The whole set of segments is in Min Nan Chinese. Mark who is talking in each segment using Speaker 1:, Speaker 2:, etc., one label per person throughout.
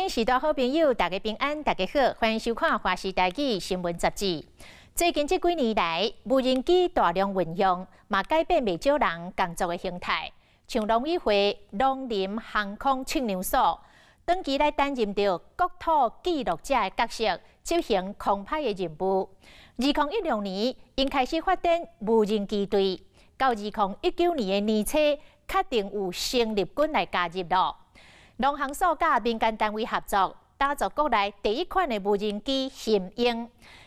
Speaker 1: 天時代好朋友，大家平安，大家好，歡迎收看《華視台語新聞雜誌》。最近這幾年來，無人機大量運用，嘛改變袂少人工作的形態。像農委會農林航空測量所，長期來擔任著國土記錄者的角色，執行空拍的任務。2016年，𪜶開始發展無人機隊，到2019年的年初，確定有生力軍來加入囉。農航所佮民間單位合作，打造國內第一款的無人機雄鷹，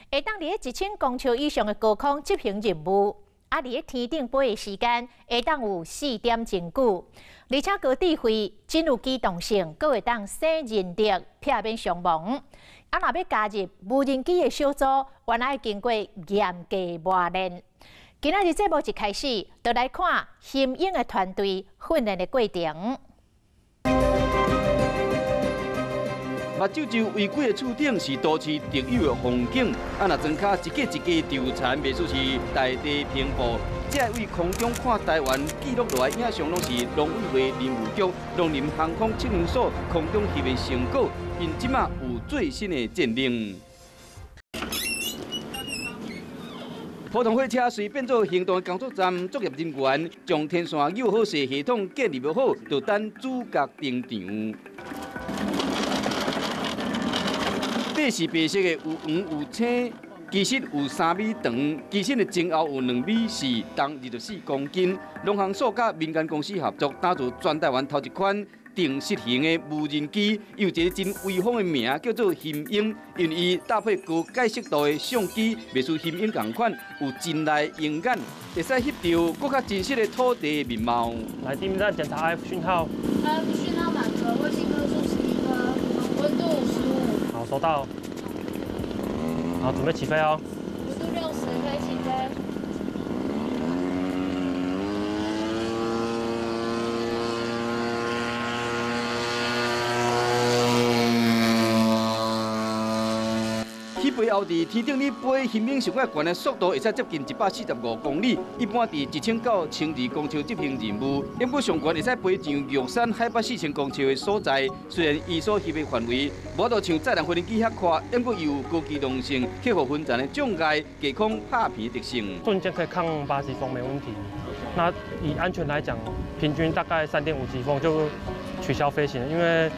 Speaker 1: 會當佇咧1000公尺以上的高空執行任務。啊，佇咧天頂飛的時間，會當有4點鐘久，而且高智慧，真有機動性，閣會當省人力，避免傷亡。啊，若欲加入無人機的小組，原來愛經過嚴格磨練。今仔日節目一開始，就來看雄鷹的團隊訓練的過程。
Speaker 2: 目睭就違規的厝頂是都市特有的風景，啊，若莊跤一格一格稻田，袂輸是大地平埔。這位空中看台灣記錄落來影像，攏是農委會林務局農林航空測量所空中翕的成果，𪜶這馬有最新的戰力。普通貨車隨變做行動的工作站，作業人員將天線誘好勢系統建立好，就等主角登場。底是白色的，有黃有青，機身有3米長，機身的前後有2米4，重24公斤。農航所佮民間公司合作，打造全台灣頭一款定時型的無人機，有一个真威風的名，叫做雄鷹，因為伊搭配高解析度的相機，袂輸雄鷹仝款，有真來鷹眼，會使翕著閣較真實的土地面貌。
Speaker 3: 來，地面站檢查 IF 訊號。
Speaker 4: IF 訊號滿格，衛星顆數11顆，溫度55。
Speaker 3: 好，收到。好，準備起飛哦。
Speaker 4: 溫度60，可以起飛。
Speaker 2: 起飛後，佇天頂裡飛，雄鷹上較懸的速度會使接近145公里，一般佇1000到1200公尺執行任務。不過上懸會使飛上玉山海拔4000公尺的所在。雖然伊所翕的範圍無法度像載人飛行機遐闊，不過伊有高機動性、克服雲層的障礙、低空拍片的特性。
Speaker 3: 瞬間可以抗8級風沒問題。那以安全來講，平均大概3.5級風就取消飛行，因為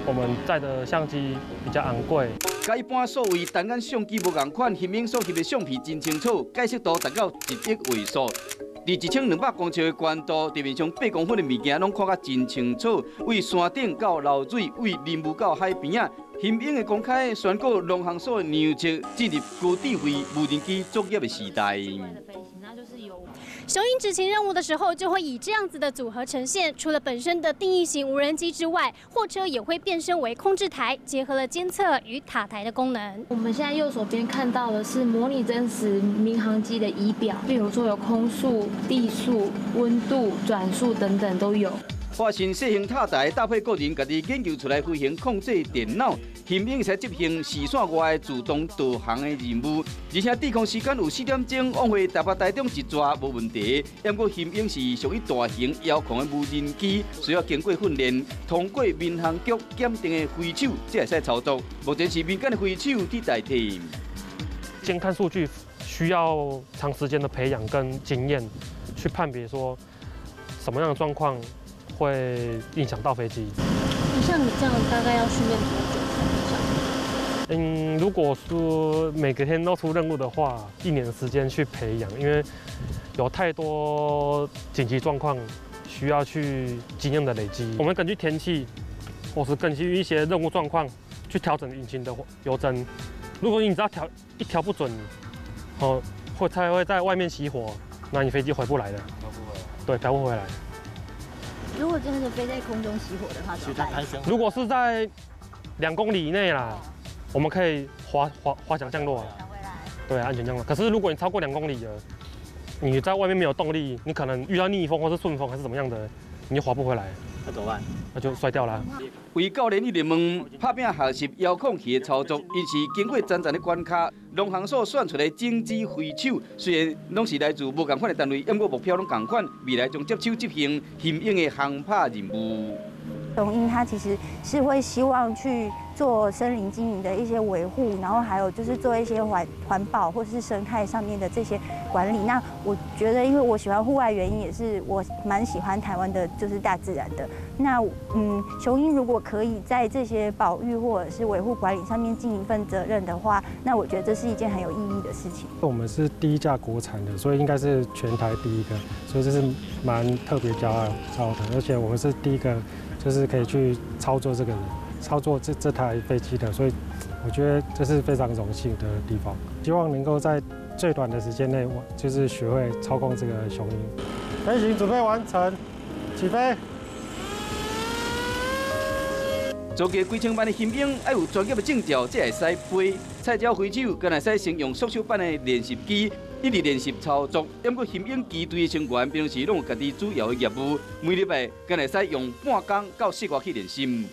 Speaker 3: 我們載的相機比較昂貴。
Speaker 2: 佮一般所謂單眼相機無仝款，雄鷹所翕的相片真清楚，解析度達到1億畫素。佇1200公尺的高度，地面上8公分的物件攏看甲真清楚。為山頂到流水，為林務到海邊仔，雄鷹的公開宣告農航所的量測進入高智慧無人機作業的時代。
Speaker 5: 雄鷹執行任務的時候，就會以這樣子的組合呈現。除了本身的定翼型無人機之外，貨車也會變身為控制台，結合了監測與塔台的功能。
Speaker 4: 我們現在右手邊看到的是模擬真實民航機的儀表，比如說有空速、地速、溫度、轉速等等都有。
Speaker 2: 化身小型塔台，搭配個人家己研究出來飛行控制電腦，雄鷹會使執行視線外自動導航的任務，而且滯空時間有4點鐘，往回台北、台中一逝無問題。不過雄鷹是屬於大型遙控的無人機，需要經過訓練，通過民航局檢定的飛手才會使操作。目前是民間的飛手佇代替。
Speaker 3: 監看數據需要長時間的培養跟經驗，去判別說什麼樣的狀況會影響到飛機。
Speaker 5: 像你這樣大概要訓練多久才能上？
Speaker 3: 如果說每個天都出任務的話，一年的時間去培養，因為有太多緊急狀況需要去經驗的累積。我們根據天氣，或是根據一些任務狀況去調整引擎的油針。如果你只要調一調不準，哦，會它會在外面熄火，那你飛機回不來了。對，調不回來。
Speaker 6: 如果真的是飛在空中熄火的話，怎麼辦？
Speaker 3: 如果是在2公里以內啦，我們可以滑翔降落。對，安全降落。可是如果你超過2公里了，你在外面沒有動力，你可能遇到逆風或是順風還是怎麼樣的，你就滑不回來。
Speaker 7: 那怎麼辦？
Speaker 3: 那就摔掉了。
Speaker 2: 為教練一直問拍拚學習遙控器的操作，𪜶是經過層層的關卡。農航所選出的種子飛手，雖然攏是來自無仝款的單位，不過目標攏仝款，未來將接手執行雄鷹的航拍任務。
Speaker 7: 雄鷹它其實是會希望去做森林經營的一些維護，然後還有就是做一些環保或是生態上面的這些管理。那我覺得，因為我喜歡戶外，原因也是我蠻喜歡台灣的，就是大自然的。那雄鷹如果可以在這些保育或者是維護管理上面盡一份責任的話，那我覺得這是一件很有意義的事情。
Speaker 8: 我們是第一架國產的，所以應該是全台第一個，所以這是蠻特別驕傲的。而且我們是第一個，就是可以去操作這個人，操作這台飛機的，所以我覺得這是非常榮幸的地方。希望能夠在最短的時間內，我就是學會操控這個雄鷹。飛行準備完成，起飛。
Speaker 2: 造價幾千萬的雄鷹，愛有專業的證照，才會使飛。菜鳥飛手敢會使先用縮小版的練習機，一直練習操作。不過雄鷹機隊的成員平時攏有家己主要的業務，每禮拜敢會使用半工到室外去練習。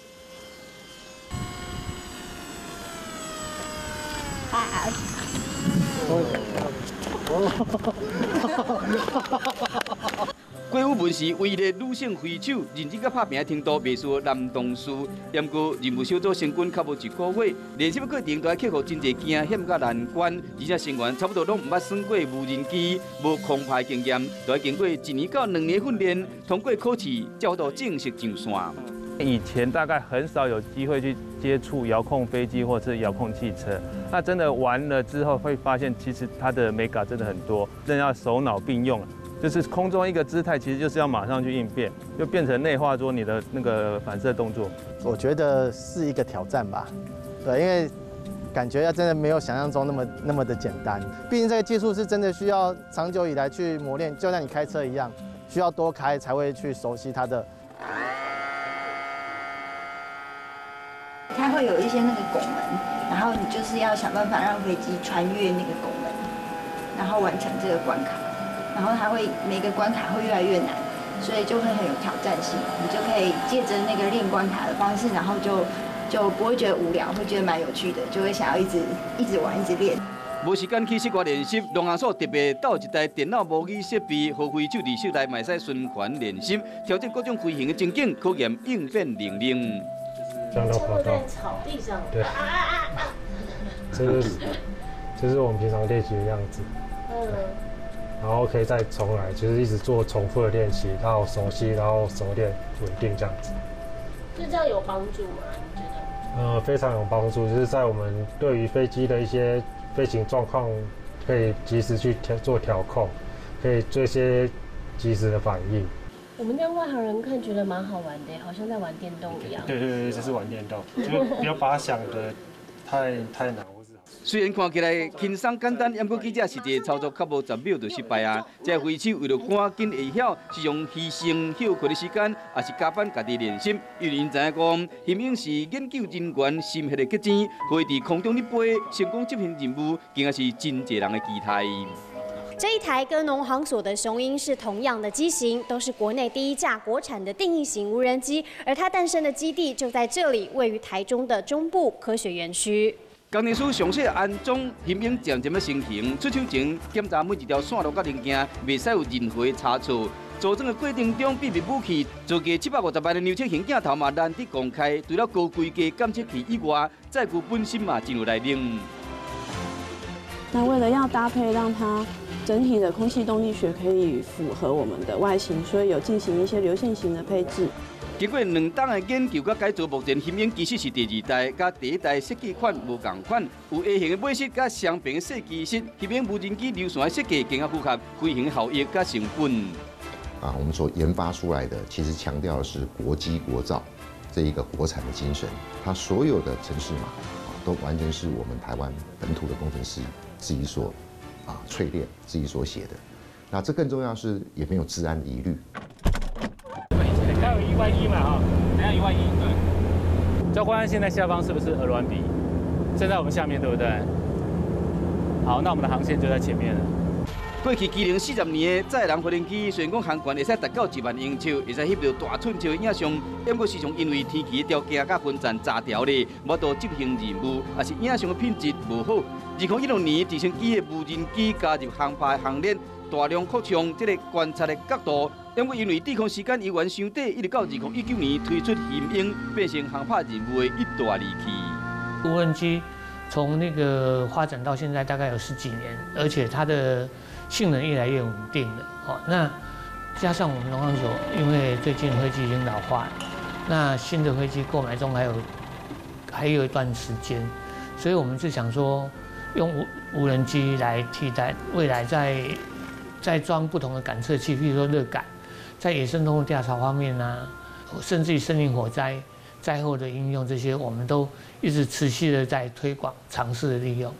Speaker 2: 郭宇文是唯一的女性飛手，認真佮拍拚的程度袂輸男同事。不過任務小組成軍較無一個月，練習的過程都愛克服真濟驚險佮難關，而且成員差不多攏毋捌耍過無人機，無空拍經驗，都愛經過1年到2年訓練，通過考試，才有法正式上線。
Speaker 9: 以前大概很少有機會去接觸遙控飛機或是遙控汽車，那真的玩了之後會發現，其實它的眉角真的很多，真的要手腦並用。就是空中一個姿態，其實就是要馬上去應變，就變成內化做你的那個反射動作。
Speaker 10: 我覺得是一個挑戰吧，對，因為感覺要真的沒有想象中那麼的簡單。畢竟這個技術是真的需要長久以來去磨練，就像你開車一樣，需要多開才會去熟悉它的。
Speaker 6: 它會有一些那個拱門，然後你就是要想辦法讓飛機穿越那個拱門，然後完成這個關卡。然後它會每個關卡會越來越難，所以就會很有挑戰性。你就可以借著那個練關卡的方式，然後就不會覺得無聊，會覺得蠻有趣的，就會想要一直一直玩，一直練。
Speaker 2: 無時間去室外練習，農航所特別斗一台電腦模擬設備，予飛手佇室內嘛會使循環練習，挑戰各種飛行的情景，考驗應變能力。
Speaker 8: 這樣都跑到
Speaker 11: 草地上。
Speaker 8: 對，這是我們平常練習的樣子。然後可以再重來，就是一直做重複的練習，然後熟悉，然後熟練、穩定這樣子。
Speaker 11: 就這樣有幫助嗎？你覺得？
Speaker 8: 非常有幫助，就是在我們對於飛機的一些飛行狀況，可以及時去做調控，可以做一些及時的反應。
Speaker 11: 我們這樣外行人看覺得蠻好玩的，好像在玩電動一樣。
Speaker 8: 對對對，就是玩電動，就不要把它想得太難。
Speaker 2: 雖然看起來輕鬆簡單，不過記者實際操作較無10秒就失敗啊！這飛手為了趕緊會曉，是用犧牲歇睏的時間，也是加班家己練習。因為𪜶知影講，雄鷹是研究人員心血的結晶，會佇空中咧飛，成功執行任務，更加是真濟人的期待。
Speaker 5: 這一台跟農航所的雄鷹是同樣的機型，都是國內第一架國產的定翼型無人機，而它誕生的基地就在這裡，位於台中的中部科學園區。
Speaker 2: 工程師詳細安裝雄鷹漸漸的成型，出手前檢查每一條線路佮零件，袂使有任何差錯。組裝的過程中，秘密武器造價750萬的量測型鏡頭嘛難得公開。除了高規格監測器以外，載具本身嘛真有來龍。
Speaker 12: 那為了要搭配，讓它整體的空氣動力學可以符合我們的外形，所以有進行一些流線型的配置。
Speaker 2: 經過2冬的研究佮改造，目前雄鷹其實是第2代，佮第1代設計款無仝款，有 A 型的尾翼佮雙屏的設計室，雄鷹無人機流線的設計更加符合飛行效益佮成本。
Speaker 13: 啊，我們所研發出來的其實強調的是國機國造這一個國產的精神，它所有的程式碼啊，都完全是我們台灣本土的工程師自己所淬煉、自己所寫的。那這更重要是也沒有資安疑慮。
Speaker 14: 還有1萬1嘛哈，等下1萬1對。教官現在下方是不是鵝鑾鼻？正在我們下面對不對？好，那我們的航線就在前面了。
Speaker 2: 過去機齡40年的載人飛行機，雖然講航權會使達到1萬英尺，會使翕著大寸尺的影像，不過時常因為天氣條件佮雲層雜條咧，無法度執行任務，也是影像的品質無好。2016年，直升機的無人機加入航拍行列，大量擴充這個觀察的角度。不過因為滯空時間猶原傷短，一直到2019年推出雄鷹，變成航拍任務的一大利器。
Speaker 15: 無人機從那個發展到現在大概有十幾年，而且它的性能越來越穩定了。哦，那加上我們農航所，因為最近飛機已經老化，那新的飛機購買中還有一段時間，所以我們是想說用無人機來替代，未來再裝不同的感測器，譬如說熱感，在野生動物調查方面啊，甚至於森林火災災後的應用，這些我們都一直持續的在推廣、嘗試的利用。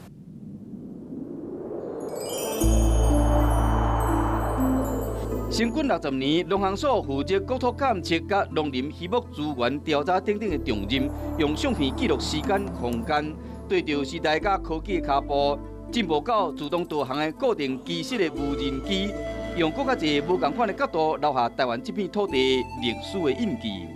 Speaker 2: 成軍60年，農航所負責國土監測、佮農林漁牧資源調查等等的重任，用相片記錄時間、空間，對著時代佮科技的跤步，進步到自動導航的固定機式的無人機，用閣較濟無仝款的角度留下台灣這片土地歷史的印記。